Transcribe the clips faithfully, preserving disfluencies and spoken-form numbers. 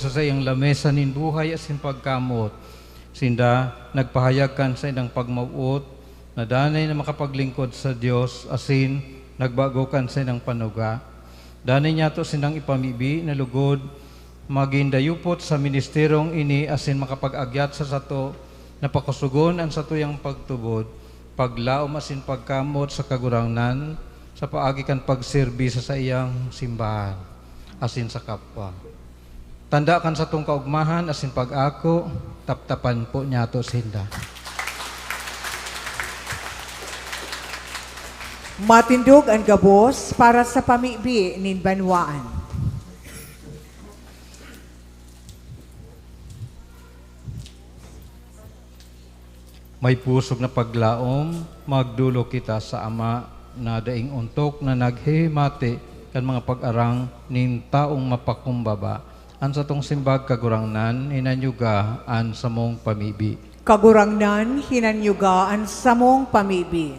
saiyang lamesa nin buhay asin pagkamoot. Sinda nagpahayag kan saindang pagmawot na danay na makapaglingkod sa Dios asin nagbago kan saindang panuga. Danay niyato sindang ipamibi na lugod magin dayupot sa ministeryong ini asin makapag-agyat sa sato na pakosogon an satuyang pagtubod, paglaom asin pagkamoot sa Kagurangnan sa paagi kan pagserbi sa saiyang simbahan asin sa kapwa. Tanda kan satong kaogmahan asin pag-ako, taptapan po niyato sinda. Matindog an gabos para sa pamibi nin banwaan. May pusog na paglaom, magdolok kita sa Ama na daing ontok na naghihimati kan mga pag-arang nin taong mapakumbaba. An satong simbag, Kagurangnan, hinanyuga an samong pamibi. Kagurangnan, hinanyuga an samong pamibi.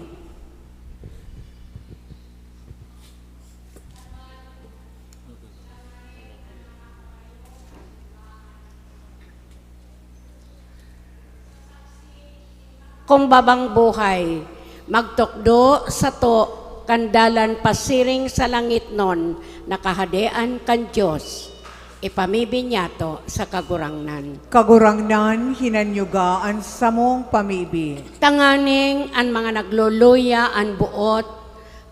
Kumbabang buhay, magtukdo sato kan dalan pasiring sa langitnon na Kahadean kan Dios. Ipamibi niyato sa Kagurangnan. Kagurangnan, hinanyuga an samong pamibi. Tanganing an mga nagluluya an boot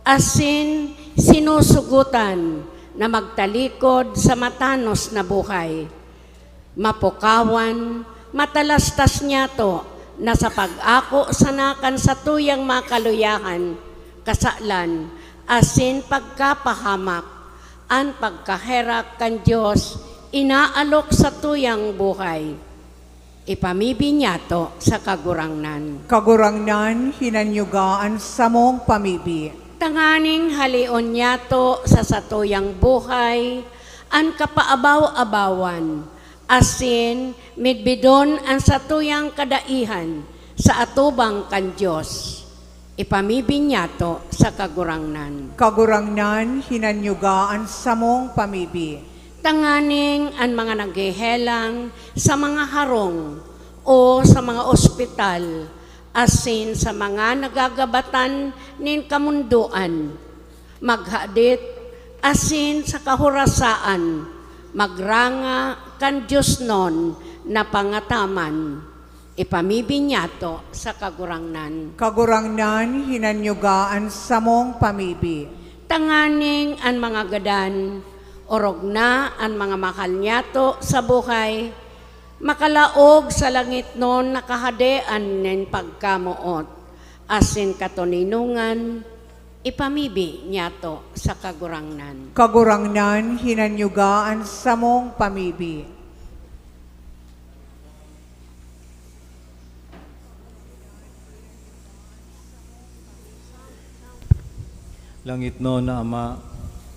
asin sinusugotan na magtalikod sa matanos na buhay. Mapukawan, matalastas niyato na sa pag-ako sana kan satuyang mga kaluyahan, kasalan, asin pagkapahamak, an pagkaherak kan Dios inaalok satuyang buhay. Ipamibi niyato sa Kagurangnan. Kagurangnan, hinanyuga an samong pamibi. Tanganing haleon niyato sa satuyang buhay an kapaabaw-abawan, asin midbidon an satuyang kadaihan sa atubang kan Dios. Ipamibi niyato sa Kagurangnan. Kagurangnan, hinanyuga an samong pamibi. Tanganing an mga naghehelang sa mga harong o sa mga ospital asin sa mga nagagabatan nin kamundoan, maghadit asin sa kahorasaan, magranga kan diosnon na pangataman. Ipamibi niyato sa Kagurangnan. Kagurangnan, hinanyuga an samong pamibi. Tanganing an mga gadan, orog na an mga mahal niyato sa buhay, makalaog sa langitnon na Kahadean nin pagkamoot asin katoninongan, ipamibi niyato sa Kagurangnan. Kagurangnan, hinanyuga an samong pamibi. Langitnon na Ama,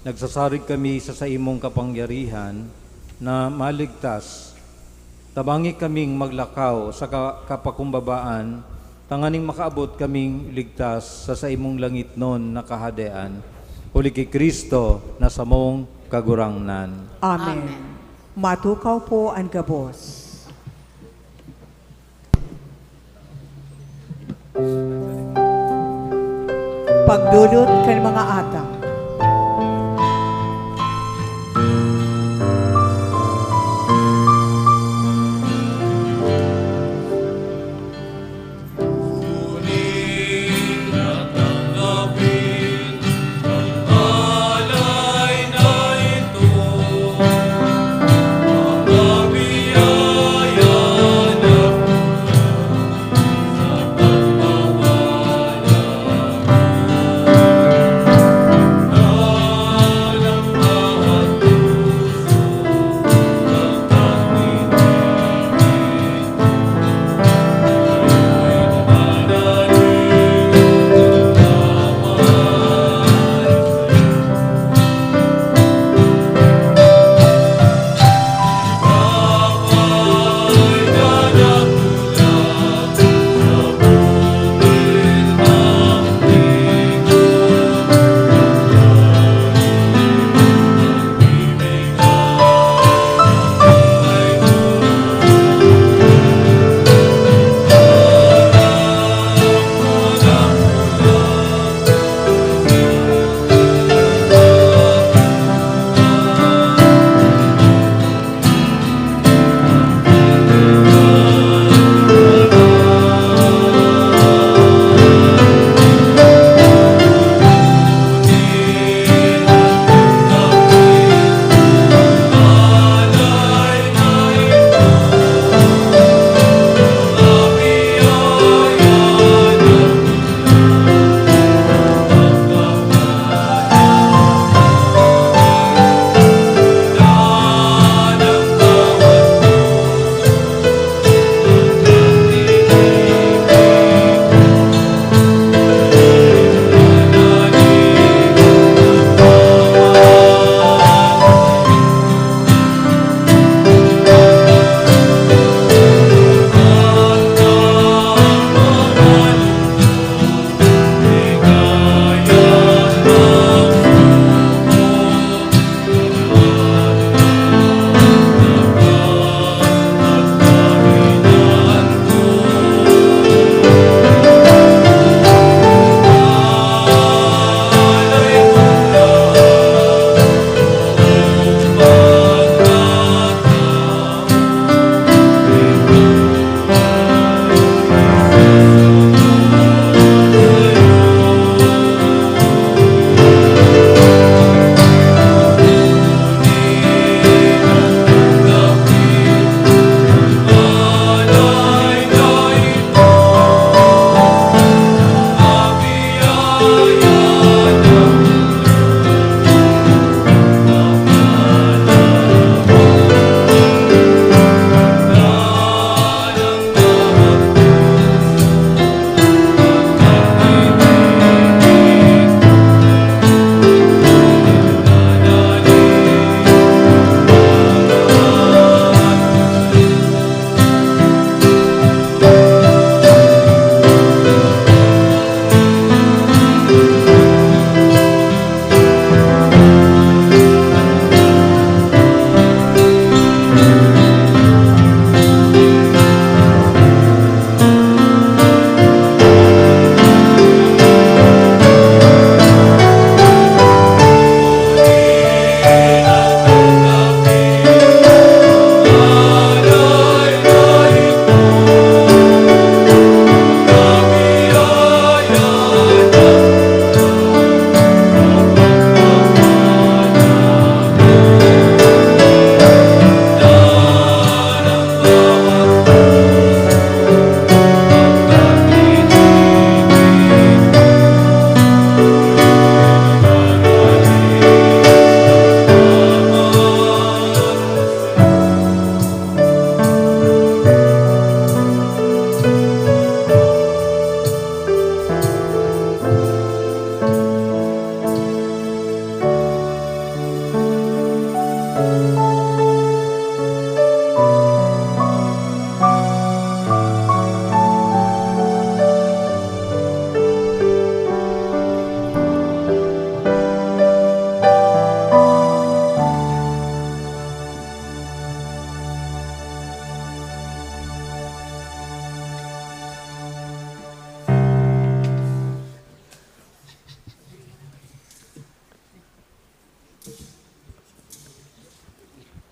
nagsasarig kami sa saimong kapangyarihan na maligtas. Tabangi kaming maglakaw sa ka-, kapakumbabaan, tanganing makaabot kaming ligtas sa saimong langitnon na Kahadean, huli ki Cristo na samong Kagurangnan. Amen. Amen. Matukaw po an gabos. Pagdodot kan mga atang.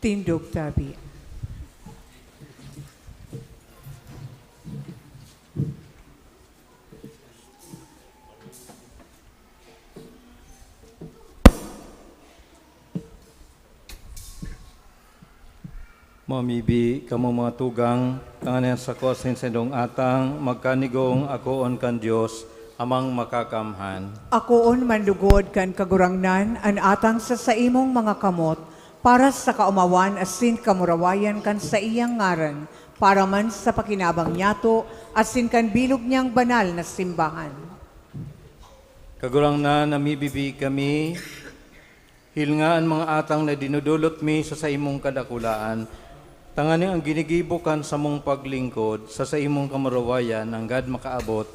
Tindog tabi. Mamibi kamo, mga tugang, tanganing an sako asin saindong atang magkanigong akoon kan Dios, Amang Makakamhan. Akoon man lugod kan Kagurangnan an atang sa saimong mga kamot, para sa kaomawan asin kamurawayan kan saiyang ngaran, para man sa pakinabang niyato asin kan bilog niyang banal na simbahan. Kagurangnan, namibibi kami, hilnga an mga atang na dinudulot mi sa saimong kadakulaan, tanganing an ginigibo kan samong paglingkod sa saimong kamurawayan nanggad makaabot,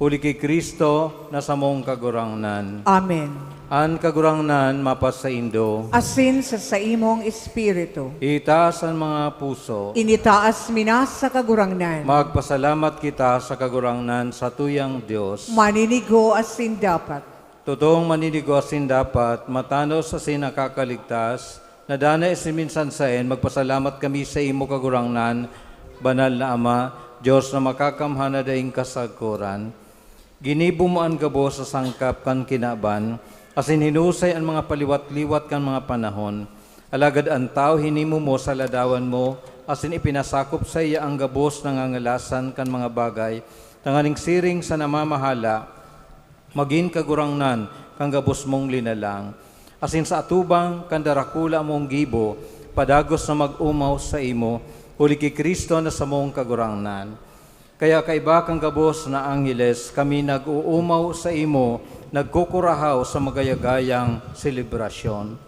huli ki Cristo na samong Kagurangnan. Amen. An Kagurangnan mapasaindo. Asin sa saimong espiritu. Itaas an mga puso. Initaas mi na sa Kagurangnan. Magpasalamat kita sa Kagurangnan, satuyang Dios. Maninigo asin dapat. Totoong maninigo asin dapat, matanos asin nakakaligtas, na danay asin minsan saen, magpasalamat kami saimo, Kagurangnan, Banal na Ama, Dios na makakamhan na daing kasagkoran. Ginibo mo an gabos sa sangkap kan kinaban, asin hinusay an mga paliwat-liwat kan mga panahon. Alagad an tawo hinimo mo sa ladawan mo, asin ipinasakop saiya an gabos na ngangalasan kan mga bagay, tanganing siring sa namamahala, magin kagurangnan kan gabos mong linalang, asin sa atubang kan darakula mong gibo, padagos na mag-omaw saimo, huli ki Cristo na samong Kagurangnan. Kaya kaiba kan gabos na angheles, kami nag-oomaw saimo, nagkukurahaw sa magayagayang selebrasyon.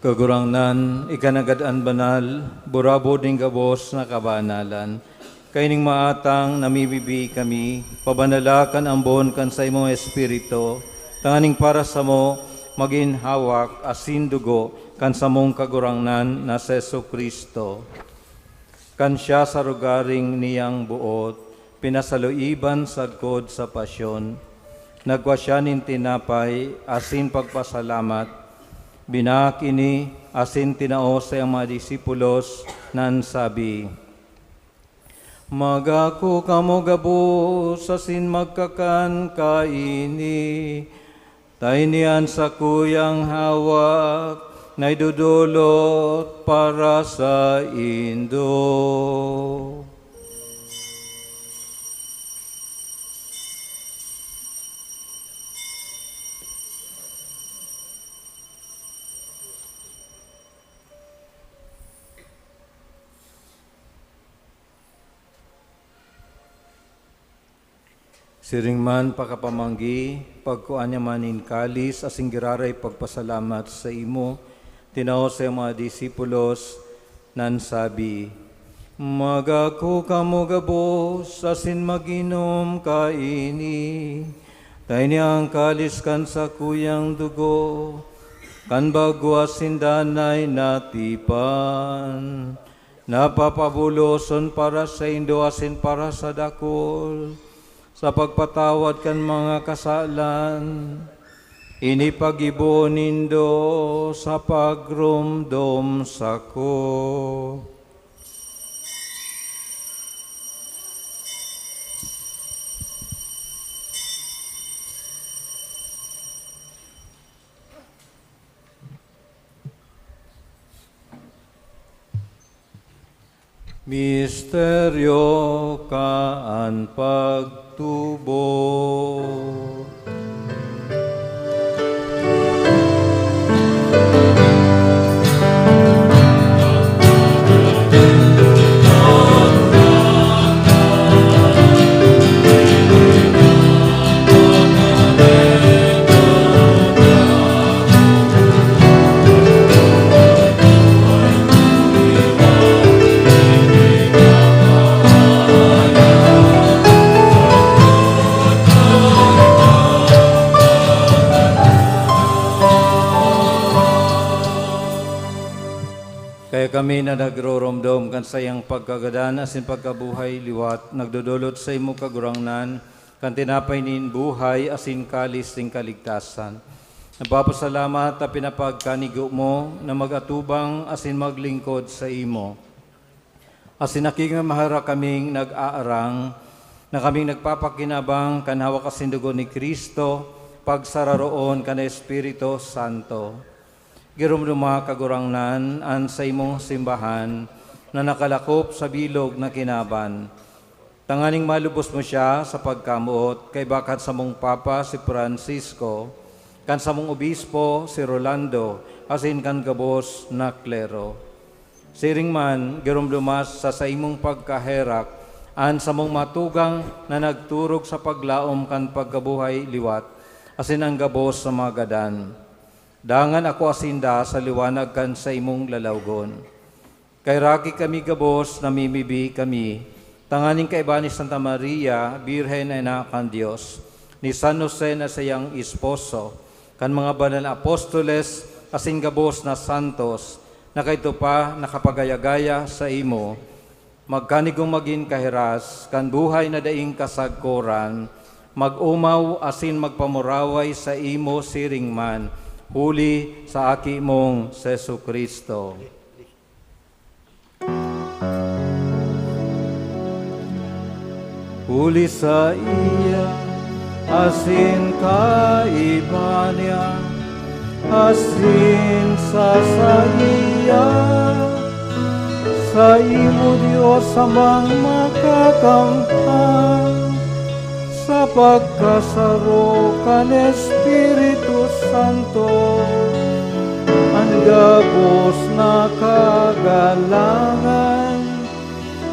Kagurangnan, ika nanggad an banal, burabod nin gabos na kabanalan. Kaining maatang namibibi kami, pabanala kan ambon kan saimong Espiritu, tanganing para samo magin hawak asin dugo kan samong Kagurangnan na si Jesu-Cristo. Kan siya sa rogaring niyang boot, pinasaluiban sagkod sa pasyon, nagwa siya nin tinapay asin pagpasalamat, binaak ini asin tinao saiyang mga disipulos, na an sabi, "Magako kamo gabos asin magkakan kaini, ta ini an sakuyang hawak na idodolot para saindo." Siring man pakapamanggi, pagkua niya man nin kalis asin giraray pagpasalamat saimo, tinao sa mga disipulos, na an sabi, Magako kamo gabos asin mag-inom kaini. Ta ini an kalis kan sakuyang dugo, kan bagwa asin danay na tipan, na papabuloson para saindo asin para sa dakul, sa pagpatawad kan mga kasalan. Ini paggibohon nindo sa pagromdom sako. Misteryo kan pagtubod. Kaya kami na nagroromdom kan saiyang pagkagadan asin pagkabuhay liwat, nagdodolot saimo, Kagurangnan, kan tinapay nin buhay asin kalis nin kaligtasan. Nagpapasalamat ta pinapagkanigo mo na mag-atubang asin maglingkod saimo. Asin nakikimaherak kaming nag-aarang, na kaming nagpapakinabang kan hawak asin dugo ni Cristo, pagsararoon kan Espiritu Santo. Giromdoma, Kagurangnan, an saimong simbahan na nakalakop sa bilog na kinaban, tanganing malubos mo siya sa pagkamoot kaiba kan samong Papa, si Francisco, kan samong Obispo, si Rolando, asin kan gabos na klero. Siring man, giromdoma sa saimong pagkaherak an samong matugang na nagturog sa paglaom kan pagkabuhay liwat, asin an gabos na mga gadan. Dangan akoa sinda sa liwanag kan saimong lalawgon. Kaheraki kami gabos, namimibi kami, tanganing kaiba ni Santa Maria, Birhen na ina kan Dios, ni San Jose na saiyang esposo, kan mga banal na apostoles, asin gabos na santos, na kaidto pa nakapagaya-gaya saimo, magkanigong magin kahiras kan buhay na daing kasagkoran, mag-omaw asin magpamuraway saimo siring man, huli sa Aki mong si Jesu-Cristo. Huli saiya, asin kaiba niya, asin sa saiya, saimo, Dios Amang Makakamhan, sa pagkasaro kan Espiritu Santo, an gabos na kagalangan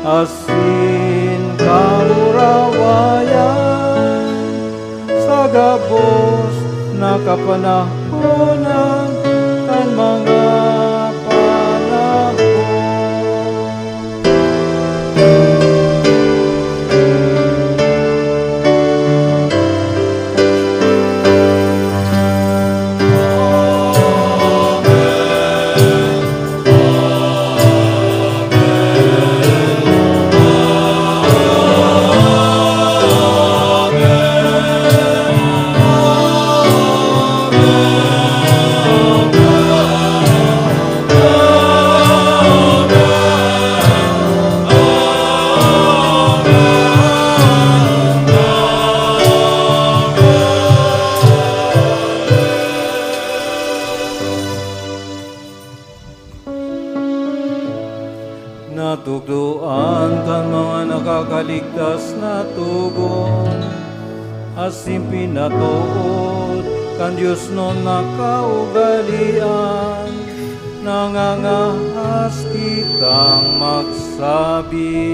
asin kamurawayan sa gabos na kapanahonan kan mga panahon. Natukdoan kan mga nakakaligtas na togon, asin pinatood kan diosnon na kaugalean, nangangahas kitang magsabi.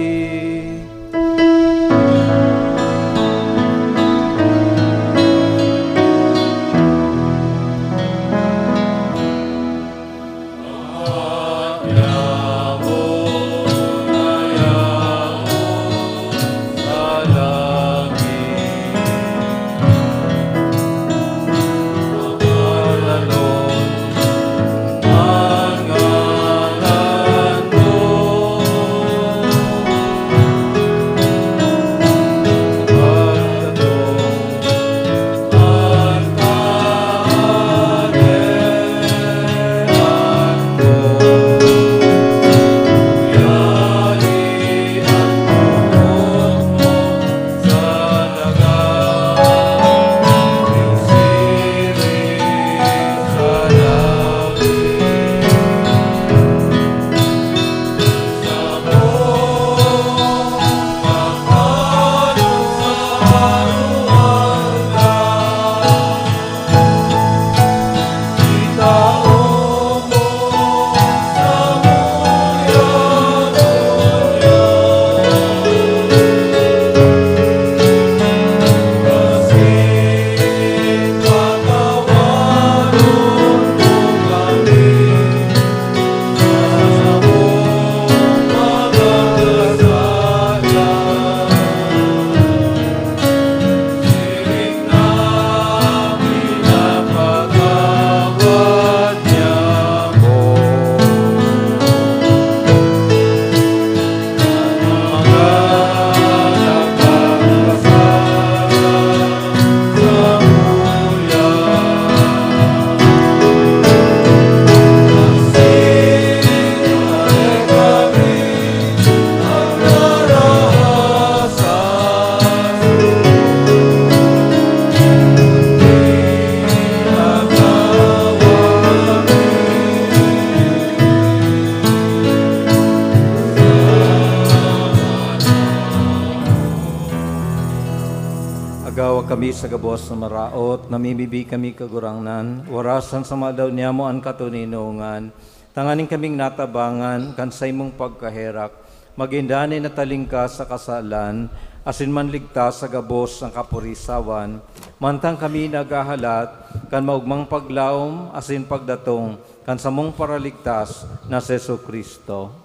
Gawa kami sa gabos na maraot, namimibi kami, Kagurangnan, warasan sa mga daw niyamo an katoninongan, tanganing kaming natabangan kan saimong pagkaherak, magin danay na talingkas sa kasalan, asin manligtas sa gabos na kapurisawan, mantang kami naghahalat kan maogmang paglaom asin pagdatong kan samong Paraligtas na si Jesu-Cristo.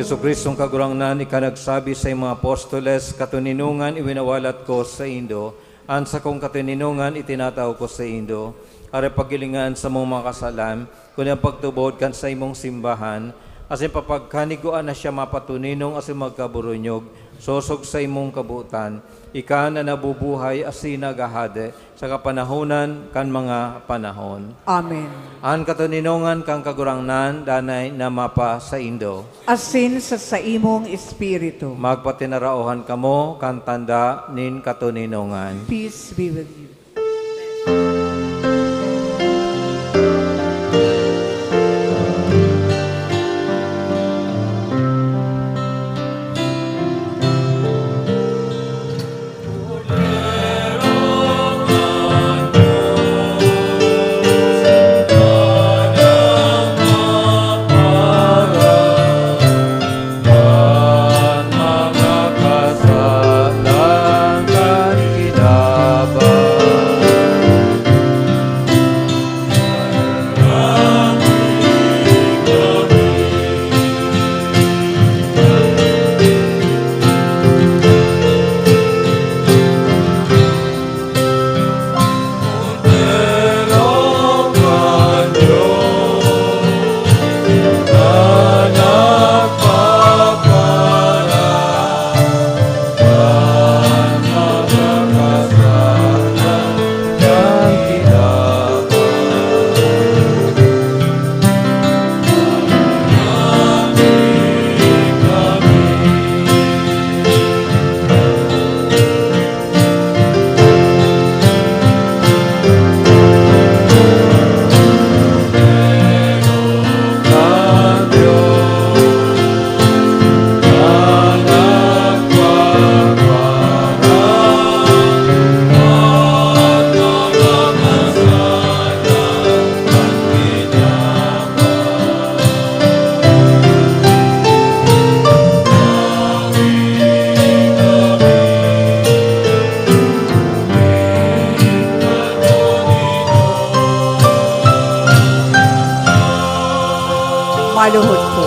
Jesu-Cristong Kagurangnan, ika nagsabi sa imong apostoles, "Katoninongan iwinawalat ko saindo, an sakong katoninongan itinatao ko saindo." Aray paghilinga an samong mga kasalan, kundi an pagtubod kan saimong simbahan, asin papagkanigua na siya mapatoninong asin magkaburunyog, sosog sa imong kabotan. Ika na nabubuhay asin naghahade sa kapanahonan kan mga panahon. Amen. An katoninongan kan Kagurangnan danay na mapasaindo. Asin sa saimong espiritu. Magpatinaraohan kamo kan tanda nin katoninongan. Peace be with you. Maluhod po.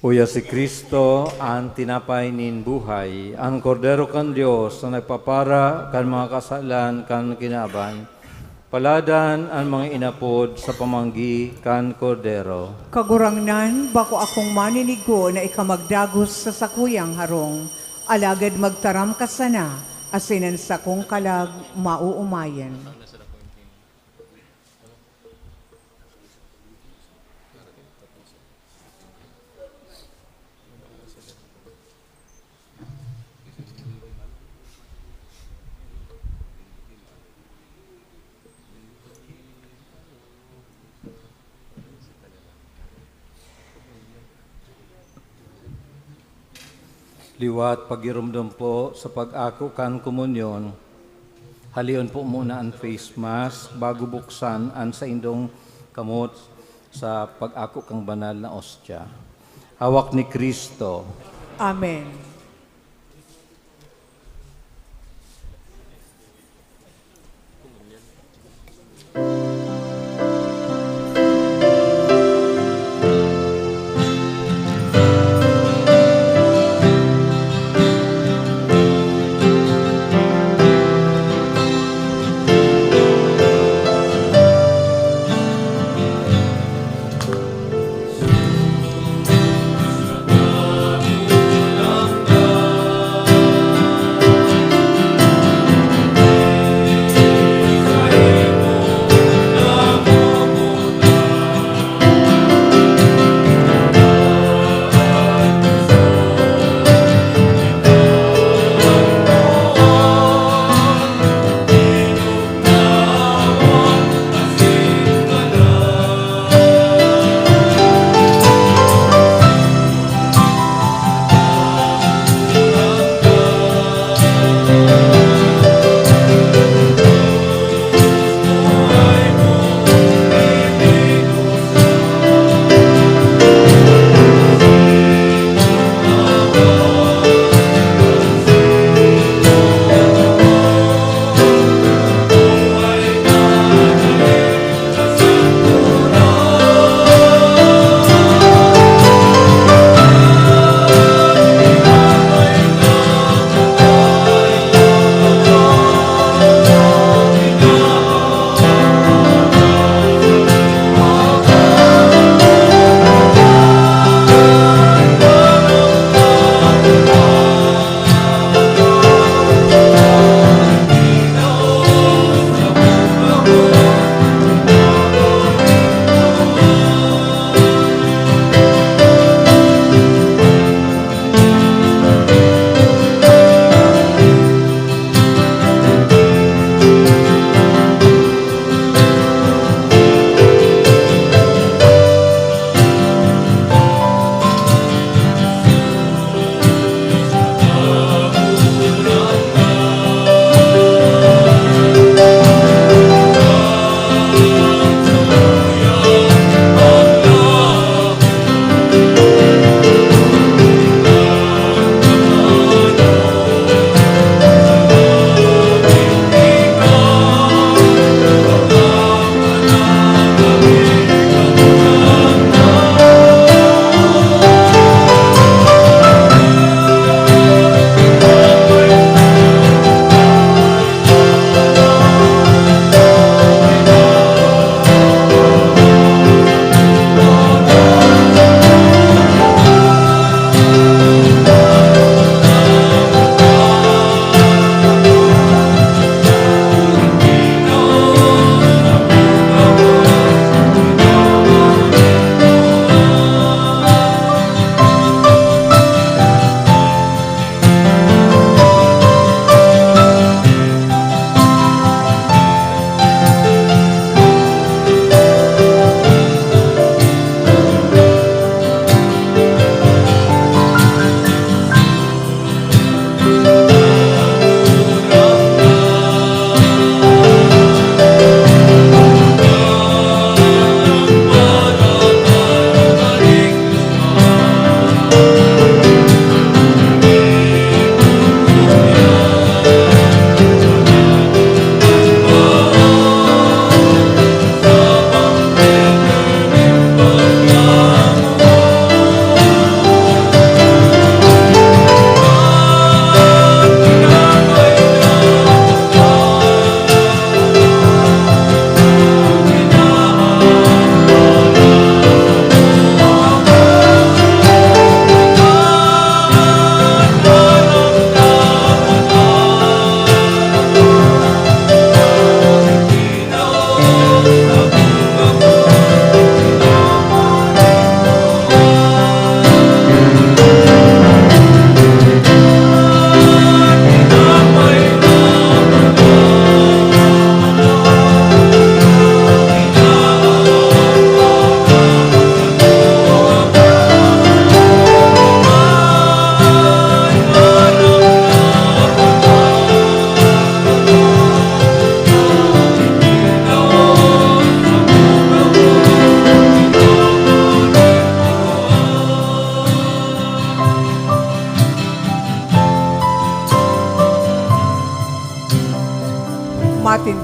Uya si Cristo, an tinapay nin buhay, an Kordero kan Dios na nagpapara kan mga kasalan kan kinaban. Paladan an mga inapod sa pamanggi kan Kordero. Kagurangnan, bako akong maninigo na ika magdagos sa sakuyang harong, alagad magtaram ka sana, asin an sakong kalag maoomayan. Liwat pagiromdom po sa pag-ako kan komunyon. Haleon po muna an face mask bago buksan an saindong kamot sa pag-ako kan banal na ostya. Hawak ni Cristo. Amen.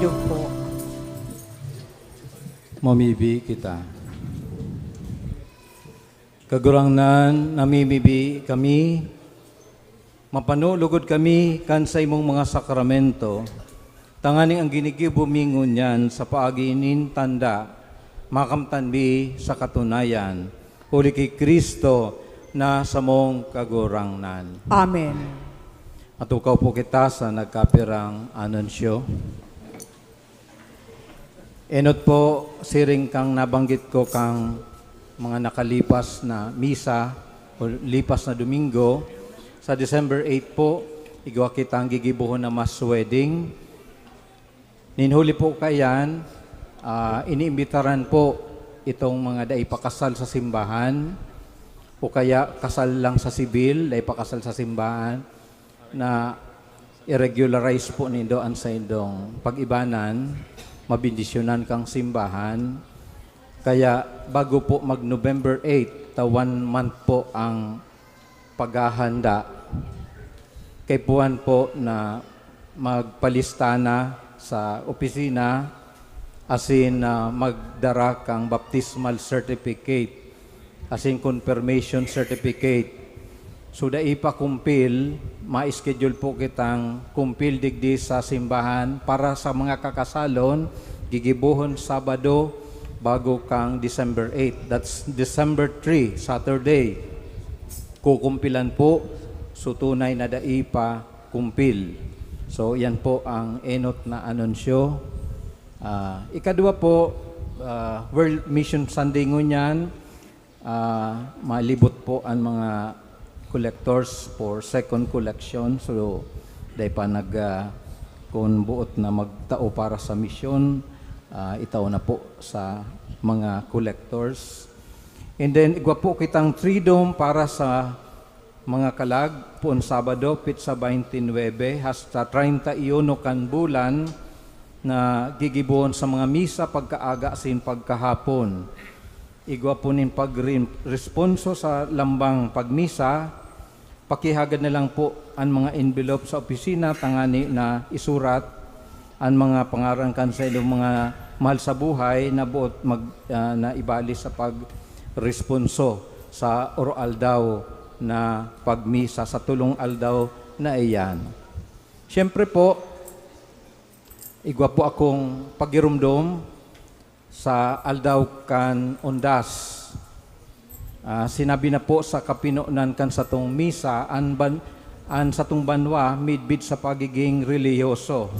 Iyo po. Mamibi kita. Kagurangnan, namimibi kami, mapanulugod kami kan saimong mga sakramento, tanganing ang ginigibo mi ngunyan sa paagi nin tanda, makamtan mi sa katunayan, huli ki Cristo na samong Kagurangnan. Amen. Matukaw po kita sa nagkapirang anunsyo. Enot po, siring kang nabanggit ko kang mga nakalipas na misa o lipas na Domingo, sa December eight po, igwa kitang gigibohon na mass wedding. Nin huli po kaiyan, ah, iniimbitaran po itong mga dai pa kasal sa simbahan o kaya kasal lang sa sibil, dai pa kasal sa simbahan, na i-regularize po nindo an saindong pag-ibanan, mabendisyonan kang simbahan. Kaya bago po mag-November eight, ta one month po ang paghahanda, kaipuhan po na magpalista na sa opisina asin, ah, magdara kang baptismal certificate asin confirmation certificate. So, dai pa kumpil, ma-schedule po kitang kumpil digdi sa simbahan para sa mga kakasalon, gigibohon Sabado, bago kang December eight. That's December three, Saturday. Kukumpilan po, so tunay na dai pa kumpil. So, yan po ang enot na anunsyo. Ah, ikadwa po, ah, World Mission Sunday ngunyan, ah, malibot po ang mga collectors for second collection. So, dai pa nag, ah, kun boot na magtao para sa misyon, ah, itao na po sa mga collectors. And then, igwa po kitang Triduum para sa mga kalag, poon Sabado, petsa twenty-nine hasta treinta y uno kan bulan, na gigibohon sa mga misa pagkaaga asin pagkahapon. Igwa po nin pagre-, responso sa lambang pagmisa, pakihagad na lang po an mga envelope sa opisina tangani na isurat an mga pangaran kan saindong mga mahal sa buhay na boot mag-, ah, na ibali sa pagresponso sa oroaldaw na pagmisa sa tolong aldaw na iyan. Siyempre po, igwa po akong pagiromdom sa aldaw kan Ondas. Ah, sinabi na po sa kapinonan kan satong misa, an ban-, an satong banwa midbid sa pagiging relihiyoso.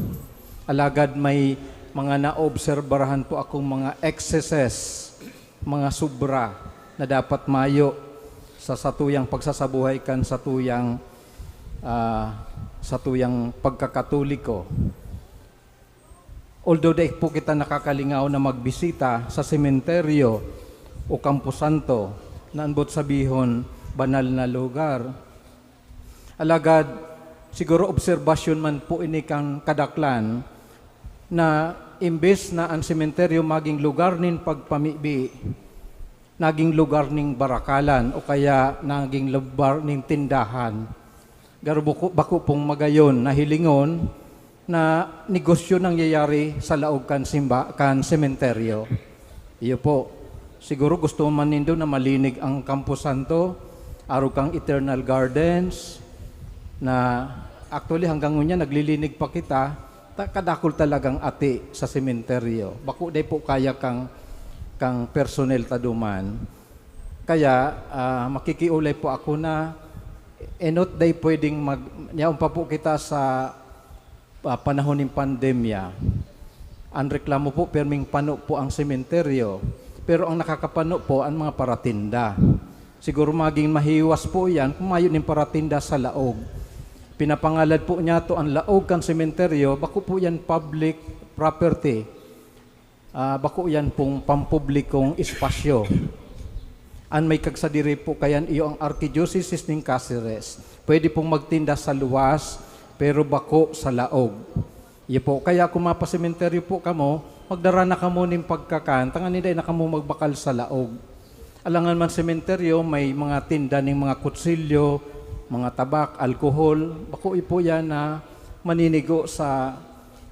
Alagad may mga naobserbarahan po akong mga excesses, mga sobra na dapat mayo sa satuyang pagsasabuhay kan satuyang, ah, satuyang pagkakatoliko. Although dai po kita nakakalingaw na magbisita sa sementeryo o kamposanto, na an boot sabihon, banal na lugar. Alagad, siguro obserbasyon man po ini kan kadaklan, na imbes na an sementeryo maging lugar nin pagpamibi, naging lugar nin barakalan o kaya naging lugar nin tindahan. Garo bako, bako pong magayon na hilingon na negosyo nangyayari sa laog kan simba-, kan sementeryo. Iyo po. Siguro gusto man nindo na malinig ang kamposanto, arog kang Eternal Gardens, na actually hanggang ngunyan naglilinig pa kita, ta-, kadakul talagang ati sa sementeryo. Bako dai po kaya kang, kang personnel ta duman. Kaya, ah, makikiolay po ako na enot dai pwedeng mag-, yaon pa po kita sa, ah, panahon nin pandemya. Ang reklamo po, pirming pano po ang sementeryo. Pero ang nakakapano po, ang mga paratinda. Siguro maging mahiwas po yan kung mayo nin paratinda sa laog. Pinapangalad po niyato ang laog kan sementeryo, bako po yan public property. Ah, bako yan pong pampublikong espasyo. An may kagsadiri po kayan, iyo ang Arkidiyosesis nin Caceres. Pwede pong magtinda sa luwas, pero bako sa laog. Iyo po. Kaya kung mapasementeryo po kamo, magdara na kamo nin pagkakan, tanganing dai na kamo magbakal sa laog. Alangan man sementeryo, may mga tinda ning mga kutsilyo, mga tabak, alkohol. Bako po yan na maninigo sa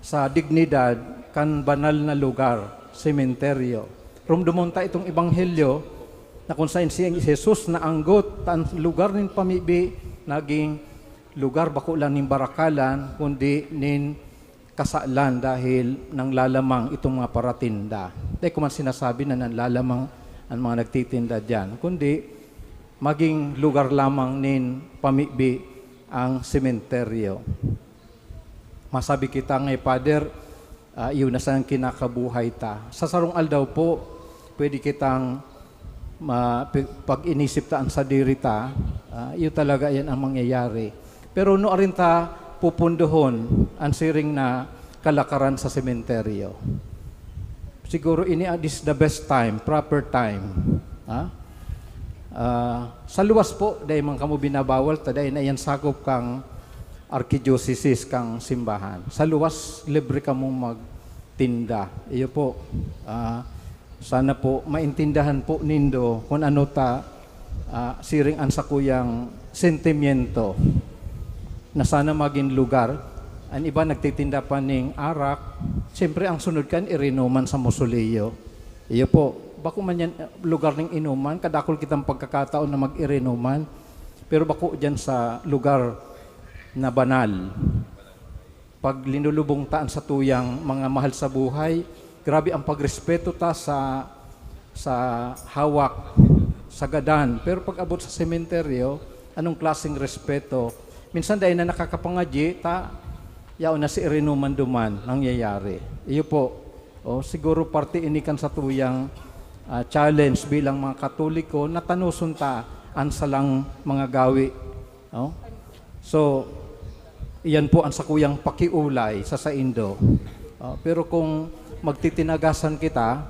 sa dignidad kan banal na lugar, sementeryo. Rumdomon ta itong ebanghelyo na kung saen si Jesus naanggot ta an lugar nin pamibi naging lugar bako lang nin barakalan, kundi nin kasalan dahil nanglalamang itong mga paratinda. Dai ko man sinasabi na nanlalamang an mga nagtitinda diyan, kundi maging lugar lamang nin pamibi ang sementeryo. Masabi kita nga, "Father, ah, iyo na sana an kinakabuhay ta." Sa sarong aldaw po, pwede kitang ma-, pi-, pag inisip ta an sadiri ta, ah, iyo talaga iyan ang mangyayari. Pero nuarin ta pupundohon an siring na kalakaran sa sementeryo? Siguro ini, ah, this is the best time, proper time. Ha? Ah, sa luwas po, dai man kamo binabawal ta dai na iyan sakop kan arkidiocesis kan simbahan. Sa luwas, libre kamong magtinda. Iyo po. Ah, sana po maintindihan po nindo kun ano ta, ah, siring an sakuyang sentimiento na sana magin lugar. An iba nagtitinda pa nin arak. Siyempre, ang sunod kan irinuman sa mausoleo. Iyo po. Bako man yan, eh, lugar nin inuman. Kadakul kitang pagkakataon na mag-irinuman. Pero bako diyan sa lugar na banal. Pag linulubong ta an satuyang mga mahal sa buhay, grabe ang pagrespeto ta sa, sa hawak, sa gadan. Pero pag abot sa sementeryo, anong klaseng respeto? Minsan dai na nakakapangadyi, ta, yaon na si irinuman duman, nangyayari. Iyo po. O, siguro parte ini kan satuyang, ah, challenge bilang mga Katoliko, na tanoson ta an salang mga gawi. No? So, iyan po ang sakuyang pakiolay sa saindo. Ah, pero kung magtitinagasan kita,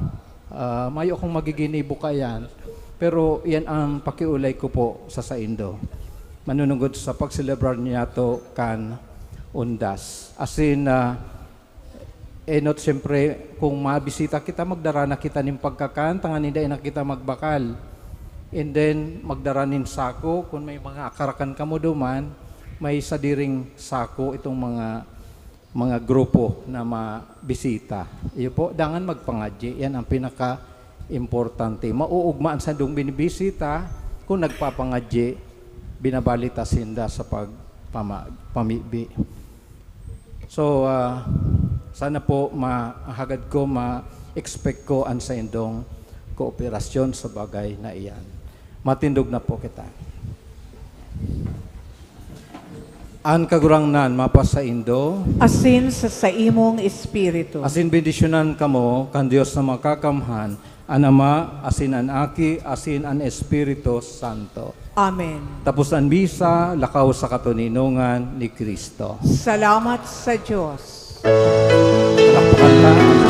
ah, mayo akong magiginibo kaiyan. Pero iyan ang pakiolay ko po sa saindo. Manunungod sa pagselebrar niyato kan Undas. Asin, ah, enot, siyempre, kung mabisita kita, magdara na kita nin pagkakan, tanganing dai na kita magbakal. And then, magdara nin sako. Kung may mga akarakan kamo duman, may sadiring sako itong mga, mga grupo na mabisita. Iyo po, dangan magpangadyi. Yan ang pinaka-importante. Mauugma an sandong binibisita kung nagpapangadyi, binabalita sinda sa pagpama-, pamibi. So, ah, sana po ma-, hagad ko, ma-expect ko an saindong kooperasyon sa bagay na iyan. Matindog na po kita. An Kagurangnan mapasaindo. Asin sa saimong espiritu. Asin bendisyonan kamo kan Dios na Makakamhan, an Ama, asin an Aki, asin an Espiritu Santo. Amen. Tapos an misa, lakaw sa katoninongan ni Cristo. Salamat sa Diyos. Palakpakan ta.